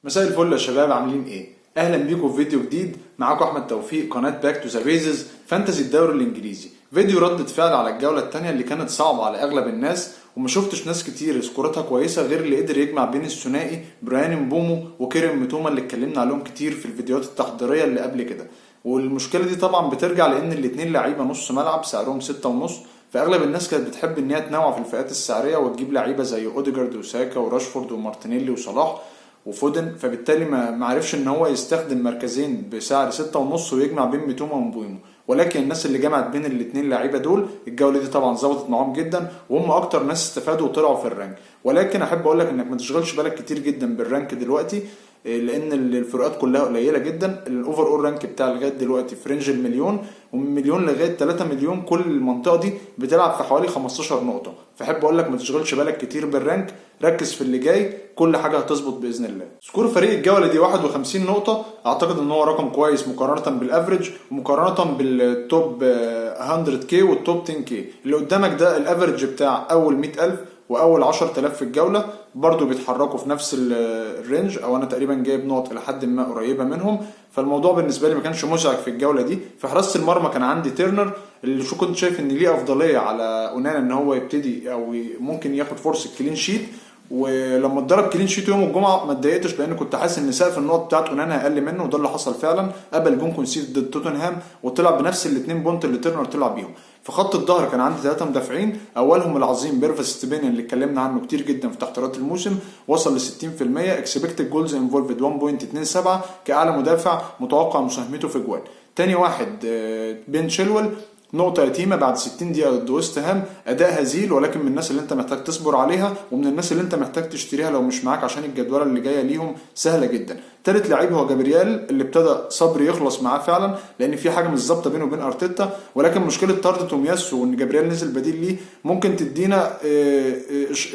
مساء الفل يا شباب، عاملين ايه؟ اهلا بيكم في فيديو جديد. معاكم احمد توفيق، قناة Back to the Basics Fantasy الدوري الانجليزي. فيديو ردة فعل على الجولة الثانية اللي كانت صعبة على اغلب الناس، وما شفتش ناس كتير سكوراتها كويسة غير اللي قدر يجمع بين الثنائي براين مبومو وكيرن ميتوما اللي اتكلمنا عليهم كتير في الفيديوهات التحضيريه اللي قبل كده. والمشكلة دي طبعا بترجع لان الاتنين لعيبة نص ملعب سعرهم 6.5، فاغلب الناس كانت بتحب ان هي تنوع في الفئات السعرية وتجيب لعيبة زي اوديجارد وساكا وراشفورد ومارتينيلي وصلاح وفودن، فبالتالي ما عرفش ان هو يستخدم مركزين بسعر 6.5 ويجمع بين ميتوما ومبويمو. ولكن الناس اللي جمعت بين الاثنين لعيبة دول الجولة دي طبعا ظبطت معاهم جدا، وهم اكتر ناس استفادوا وطلعوا في ال rank. ولكن احب اقول لك انك ما تشغلش بالك كتير جدا بال rank دلوقتي، لان الفروقات كلها قليله جدا. ال overall rank بتاع لغاية دلوقتي في range المليون، ومن مليون لغاية 3 مليون كل المنطقة دي بتلعب في حوالي 15 نقطه. فاحب اقول لك ما تشغلش بالك كتير بال rank، ركز في اللي جاي، كل حاجة هتظبط باذن الله. score فريق الجولة دي 51 نقطه، اعتقد ان هو رقم كويس مقارنة بال average ومقارنة بال top 100 K وال top 10 K. اللي قدامك ده ال average بتاع اول 100,000 واول 10,000 في الجوله، برضو بيتحركوا في نفس ال range، او انا تقريبا جايب نقط الى حد ما قريبه منهم. فالموضوع بالنسبة لي ما كانش مزعج في الجولة دي. في حراسة المرمى كان عندي تيرنر، اللي شو كنت شايف ان ليه افضلية على اونانا ان هو يبتدي او ممكن ياخد فرصة clean sheet. ولما اتضرب clean sheet يوم الجمعة ما اتضايقتش، لان كنت حاسس ان سقف النقط بتاعت اونانا اقل منه، وده اللي حصل فعلا. قبل جون conceded ضد توتنهام وطلع بنفس الاثنين point اللي تيرنر طلع بيهم. في خط الظهر كان عندي ثلاثة مدافعين، اولهم العظيم بيرفس ستيبينيان اللي اتكلمنا عنه كتير جدا في تحضيرات الموسم، وصل ل 60% expected goals involved 1.27 كاعلى مدافع متوقع مساهمته في جوان. تاني واحد بن تشيلويل، نقطة يتيمة بعد 60 دقيقة ضد ويست هام، أداء هزيل، ولكن من الناس اللي أنت محتاج تصبر عليها ومن الناس اللي أنت محتاج تشتريها لو مش معاك، عشان الجدولة اللي جاية ليهم سهلة جدا. تالت لعيب هو جابرييل، اللي ابتدى صبري يخلص معاه فعلا، لأن في حاجة مش ظابطة بينه وبين أرتيتا. ولكن مشكلة طرد تومياسو وإن جابرييل نزل بديل ليه ممكن تدينا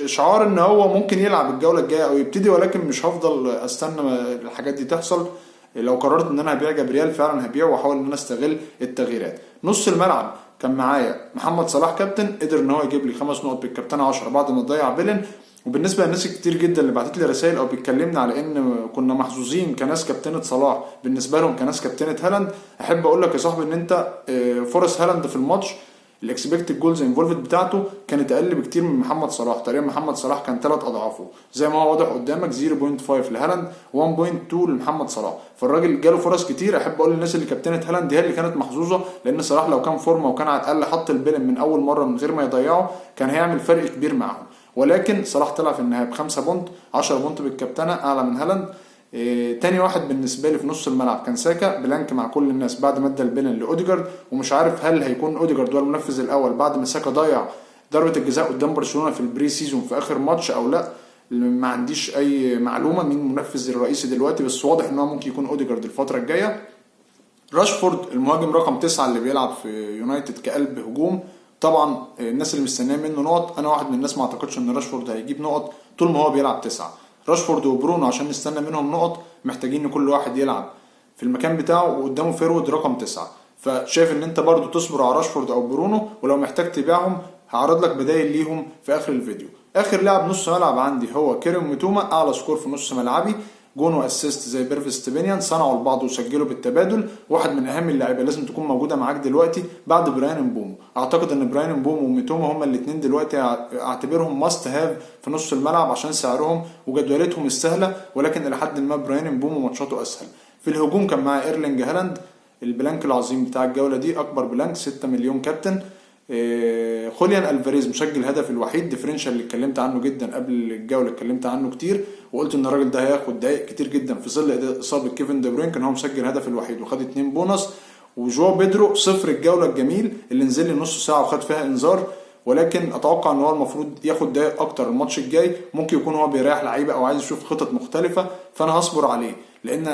إشعار إن هو ممكن يلعب الجولة الجاية أو يبتدي، ولكن مش هفضل أستنى الحاجات دي تحصل. لو قررت ان انا هبيع جابرييل فعلا هبيعه واحاول ان انا استغل التغييرات. نص الملعب كان معايا محمد صلاح كابتن، قدر ان هو يجيب لي 5 نقط بالكابتنه 10 بعد ما ضيع بيلن. وبالنسبة للناس كتير جدا اللي بعتت لي رسائل او بتكلمني على ان كنا محظوظين كناس كابتنه صلاح بالنسبة لهم كناس كابتنه هالاند، احب اقول لك يا صاحبي ان انت فرص هالاند في الماتش ال expected goals involved بتاعته كانت اقل بكتير من محمد صلاح. تقريبا محمد صلاح كان ثلاث اضعافه، زي ما هو واضح قدامك 0.5 لهالاند، 1.2 لمحمد صلاح. فالراجل جاله فرص كتير. احب اقول للناس اللي كابتنه هالاند هي اللي كانت محظوظه، لان صلاح لو كان فورمه وكان على الاقل حط البلن من اول مرة من غير ما يضيعه كان هيعمل فرق كبير معاهم. ولكن صلاح طلع في النهاية ب5 point، 10 point بالكابتنه اعلى من هالاند. تاني واحد بالنسبة لي في نص الملعب كان ساكا، blank مع كل الناس بعد ما ادى البلن لاوديجارد، ومش عارف هل هيكون اوديجارد هو المنفذ الاول بعد ما ساكا ضيع ضربه الجزاء قدام برشلونة في ال pre-season في اخر ماتش او لا. ما عنديش اي معلومة مين المنفذ الرئيسي دلوقتي، بس واضح ان هو ممكن يكون اوديجارد الفترة الجايه. راشفورد المهاجم رقم 9 اللي بيلعب في يونايتد كقلب هجوم، طبعا الناس اللي مستنيه منه نقط، انا واحد من الناس ما اعتقدش ان راشفورد هيجيب نقط طول ما هو بيلعب 9. راشفورد وبرونو عشان نستنى منهم نقط محتاجين ان كل واحد يلعب في المكان بتاعه وقدامه forward رقم 9. فشايف ان انت برضو تصبر على راشفورد او برونو، ولو محتاج تبيعهم هعرض لك بدايل ليهم في اخر الفيديو. اخر لاعب نص ملعب عندي هو كيرن ميتوما، اعلى score في نص ملعبي، جون و assist زي بيرفس ستيبينيان، صنعوا لبعض وسجلوا بالتبادل. واحد من اهم اللعيبة لازم تكون موجودة معاك دلوقتي بعد براين امبومو. اعتقد ان براين امبومو وميتوما هما الاثنين دلوقتي اعتبرهم must have في نص الملعب عشان سعرهم وجدولتهم السهله، ولكن الى حد ما براين امبومو ماتشاته اسهل. في الهجوم كان معايا ايرلينج هالاند، ال blank العظيم بتاع الجولة دي، اكبر blank 6 مليون كابتن. خوليان الفاريز مسجل الهدف الوحيد differential اللي اتكلمت عنه جدا قبل الجوله، اتكلمت عنه كتير وقلت ان الراجل ده هياخد دقايق كتير جدا في ظل اصابه كيفن دي بروين، كان هو مسجل الهدف الوحيد وخد 2 بونص. وجواو بيدرو صفر الجولة الجميل اللي نزل لي نص ساعة وخد فيها انذار، ولكن اتوقع ان هو المفروض ياخد دقايق اكتر الماتش الجاي. ممكن يكون هو بيريح لعيبة او عايز يشوف خطط مختلفه، فانا هصبر عليه، لان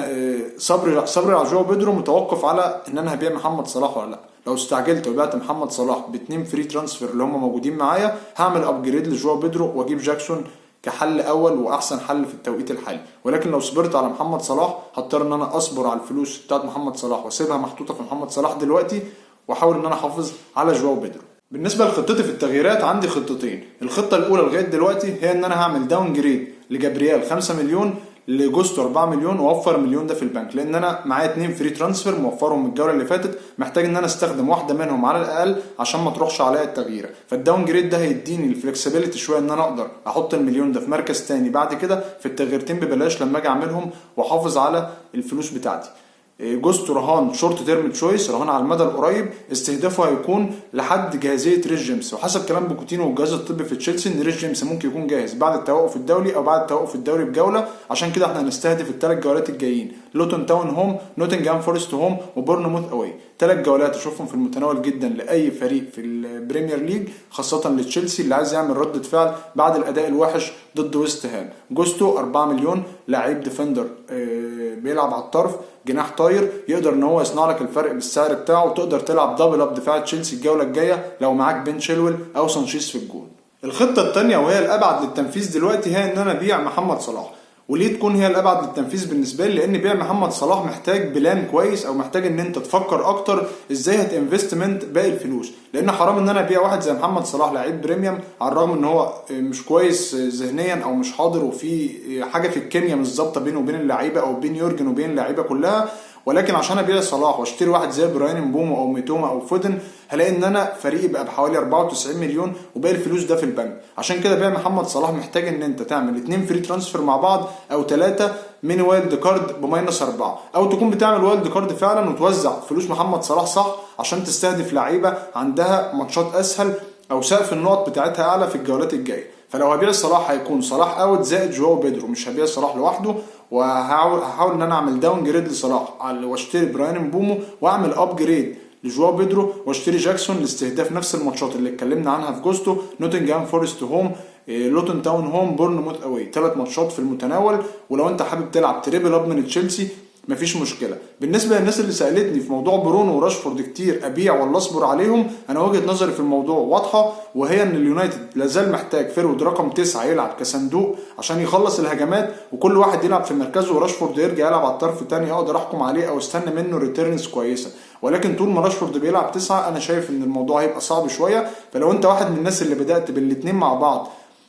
صبري على جواو بيدرو متوقف على ان انا هبيع محمد صلاح ولا لا. لو استعجلت وبعت محمد صلاح باتنين free transfer اللي هم موجودين معايا، هعمل upgrade لجواو بيدرو واجيب جاكسون كحل اول واحسن حل في التوقيت الحالي. ولكن لو صبرت على محمد صلاح هضطر ان انا اصبر على الفلوس بتاعت محمد صلاح واسيبها محطوطة في محمد صلاح دلوقتي، واحاول ان انا احافظ على جواو بيدرو. بالنسبة لخطتي في التغييرات عندي خطتين. الخطة الاولى لغاية دلوقتي هي ان انا هعمل downgrade لجابرييل 5 مليون لجوستو 4 مليون واوفر مليون ده في البنك، لان انا معايا 2 free transfer موفرهم من الجولة اللي فاتت، محتاج ان انا استخدم واحدة منهم على الاقل عشان ما تروحش عليا التغييره. فال downgrade ده هيديني ال flexibility شوية ان انا اقدر احط المليون ده في مركز تاني بعد كده في التغييرتين ببلاش لما اجي اعملهم، واحافظ على الفلوس بتاعتي. جوستو رهان short term choice، رهان على المدى القريب، استهدافه هيكون لحد جاهزية ريس جيمس. وحسب كلام بوكيتينو والجهاز الطبي في تشيلسي ان ريس جيمس ممكن يكون جاهز بعد التوقف الدولي او بعد التوقف الدولي بجولة. عشان كده احنا هنستهدف الثلاث جولات الجايين: لوتون تاون home، نوتنجهام فورست home، وبورنموث away. ثلاث جولات اشوفهم في المتناول جدا لاي فريق في البريمير ليج، خاصة لتشيلسي اللي عايز يعمل رده فعل بعد الاداء الوحش ضد ويست هام. جوستو 4 مليون، لعيب defender بيلعب على الطرف، جناح طاير، يقدر ان هو يصنع لك الفرق بالسعر بتاعه، وتقدر تلعب double up دفاع تشيلسي الجولة الجاية لو معاك بن شيلويل او سانشيز في الجون. الخطة الثانية وهي الابعد للتنفيذ دلوقتي هي ان انا ابيع محمد صلاح. وليه تكون هي الابعد للتنفيذ بالنسبة لي؟ لان بيع محمد صلاح محتاج plan كويس، او محتاج ان انت تفكر اكتر ازاي هت investment باقي الفلوس، لان حرام ان انا ابيع واحد زي محمد صلاح لعيب premium، على الرغم ان هو مش كويس ذهنيا او مش حاضر وفي حاجة في الكيمياء مش ظابطة بينه وبين اللعيبة او بين يورجن وبين اللعيبة كلها. ولكن عشان ابيع صلاح واشتري واحد زي براين مبومو او ميتوما او فودن، هلاقي ان انا فريقي بقى بحوالي 94 مليون وباقي الفلوس ده في البنك. عشان كده بيع محمد صلاح محتاج ان انت تعمل اتنين free transfer مع بعض او ثلاثة mini wild card ب minus 4، او تكون بتعمل wild card فعلا وتوزع فلوس محمد صلاح صح عشان تستهدف لعيبة عندها ماتشات اسهل او سقف النقط بتاعتها اعلى في الجولات الجاية. فلو هبيع صلاح هيكون صلاح out زائد جواو بيدرو، مش هبيع صلاح لوحده. وهحاول ان انا اعمل downgrade لصلاح واشتري براين مبومو، واعمل upgrade لجواو بيدرو واشتري جاكسون لاستهداف نفس الماتشات اللي اتكلمنا عنها في جوستو: نوتنجهام فورست home، لوتون تاون home، بورنموث away. ثلاث ماتشات في المتناول، ولو انت حابب تلعب triple up من تشيلسي مفيش مشكلة. بالنسبة للناس اللي سالتني في موضوع برونو وراشفورد كتير، ابيع ولا اصبر عليهم؟ انا وجهه نظري في الموضوع واضحه، وهي ان اليونايتد لازال محتاج forward رقم 9 يلعب كصندوق عشان يخلص الهجمات، وكل واحد يلعب في مركزه، وراشفورد يرجع يلعب على الطرف الثاني اقدر احكم عليه او استنى منه returns كويسه. ولكن طول ما راشفورد بيلعب 9 انا شايف ان الموضوع هيبقى صعب شويه. فلو انت واحد من الناس اللي بدات بالاثنين مع بعض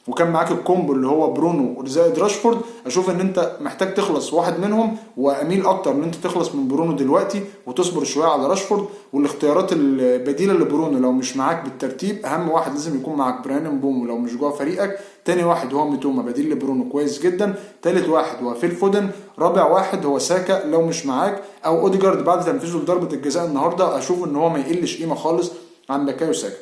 وكان معاك ال combo اللي هو برونو زائد راشفورد، اشوف ان انت محتاج تخلص واحد منهم، واميل اكتر ان انت تخلص من برونو دلوقتي وتصبر شوية على راشفورد. والاختيارات البديلة لبرونو لو مش معاك بالترتيب، اهم واحد لازم يكون معاك براين مبومو لو مش جوه فريقك، تاني واحد هو ميتوما بديل لبرونو كويس جدا، تالت واحد هو فيل فودن، رابع واحد هو ساكا لو مش معاك، او اوديجارد بعد تنفيذه لضربه الجزاء النهارده اشوف ان هو ما يقلش قيمة خالص عن باكايو ساكا.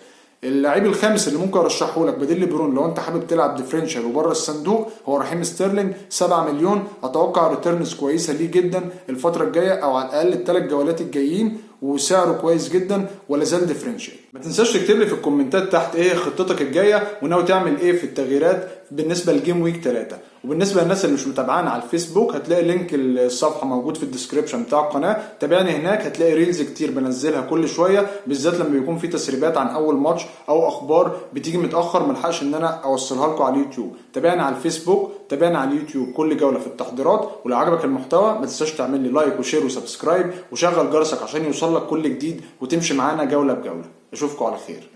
اللعيب الخامس اللي ممكن ارشحه لك بديل لبرون لو انت حابب تلعب differential وبره الصندوق هو رحيم ستيرلينج، 7 مليون، اتوقع returns كويسة ليه جدا الفترة الجاية او على الاقل الثلاث جولات الجايين، وسعره كويس جدا ولا زال differential. ما تنساش تكتب لي في الكومنتات تحت ايه خطتك الجاية وناوي تعمل ايه في التغييرات بالنسبة ل game week 3. وبالنسبة للناس اللي مش متابعانا على الفيسبوك، هتلاقي link الصفحة موجود في ال description بتاع القناه، تابعني هناك، هتلاقي reels كتير بنزلها كل شويه، بالذات لما بيكون في تسريبات عن اول ماتش او اخبار بتيجي متاخر ملحقش ان انا اوصلها لكم على اليوتيوب. تابعنا على الفيسبوك، تابعنا على اليوتيوب، كل جولة في التحضيرات. ولو عجبك المحتوى ما تنساش تعمل لي like و share و subscribe وشغل جرسك عشان يوصلك كل جديد وتمشي معانا جولة بجوله. اشوفكم على خير،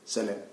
سلام.